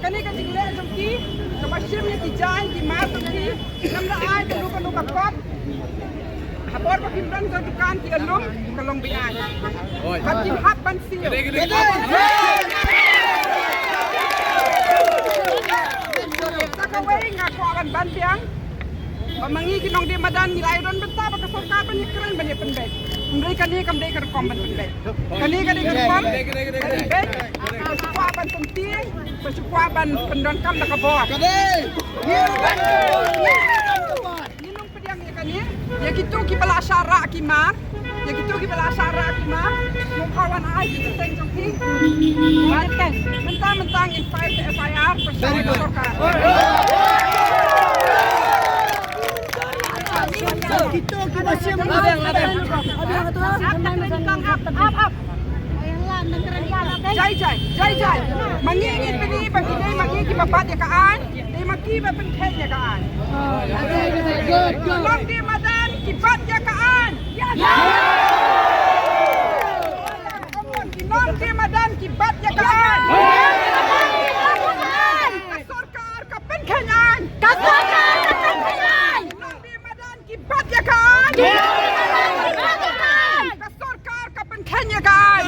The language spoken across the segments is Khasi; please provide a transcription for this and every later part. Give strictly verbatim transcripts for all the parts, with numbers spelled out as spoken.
Kane ka jingleh jong ki kaba shim ïa ki jaiñ ki mar jong ki. Ngam da ai kano kano ka kot. Ha por ba kim don ka dukan ki ïalum ka long beaiñ. Bad kim hap ban siew. Sa kawei nga kwah ban ban biang ba ma ngi ki nongdie madan ngi la ïadon bynta ba ka sorkar ban ïakren ban ïapynbeit. Hynrei kane kam dei ka rukom ban pynbeit. Kane ka dei ka rukom ban pynbeit. Ba shu kwah ban pyntieng, ba shu kwah ban pyndonkam da ka bor. Ngi nang pdiang ïa kane, ïa kito kiba la shah rah ki mar, ïa kito kiba la shah rah ki mar, ngi kwah wan ai ki kyrteng jong ki. Mynta mynta ngin file F I R pyrshah ïa ka sorkar. Kito kiba shim. Jai jai, jai jai. Ma ngi ngi pyni ba ngi dei ma ngi kiba bat ïa ka aiñ. Dei ma ki ba pynkheiñ ïa ka aiñ. Ki nongdie madan ki bat ïa ka aiñ. Ki nongdie madan ki bat ïa ka aiñ. Ka sorkar ka pynkheiñ aiñ. Ka sorkar ka pynkheiñ aiñ. Ki nongdie madan ki bat ïa ka aiñ. Ka sorkar ka pynkheiñ ïa ka aiñ.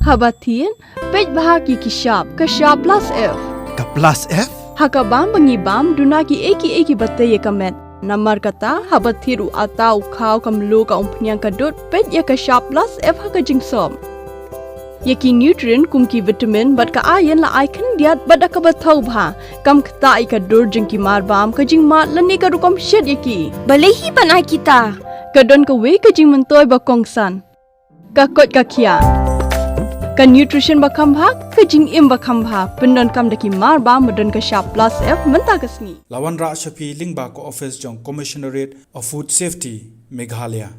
Haba thied, peit bha ïa ki shap, ka shap plus F. Ka plus F? Ha ka bam ba ngi bam, duna kiei kiei kiba tei ïa ka met. Namar kata, haba thied u atta, u khaw, ka mluh, ka umphniang, ka dud, peit ïa ka shap plus F ha ka jingsop. Ïa ki nutrient kum ki vitamin bad ka iron la ai khyndiat bad da kaba thaw bha. Kam ktah ïa ka dur jong ki mar bam, ka jingmad lane ka rukom shet ïa ki. Balei hi ban ai kita? Ka don kawei ka jingmyntoi ba kongsan. Ka koit ka khiah. Ka nutrition ba kham bha, ka jingim ba kham bha. Pyndonkam da ki mar bam ba don ka shap plus F mynta ka sngi. La wanrah sha phi lyngba ka office jong Commissionerate of Food Safety, Meghalaya.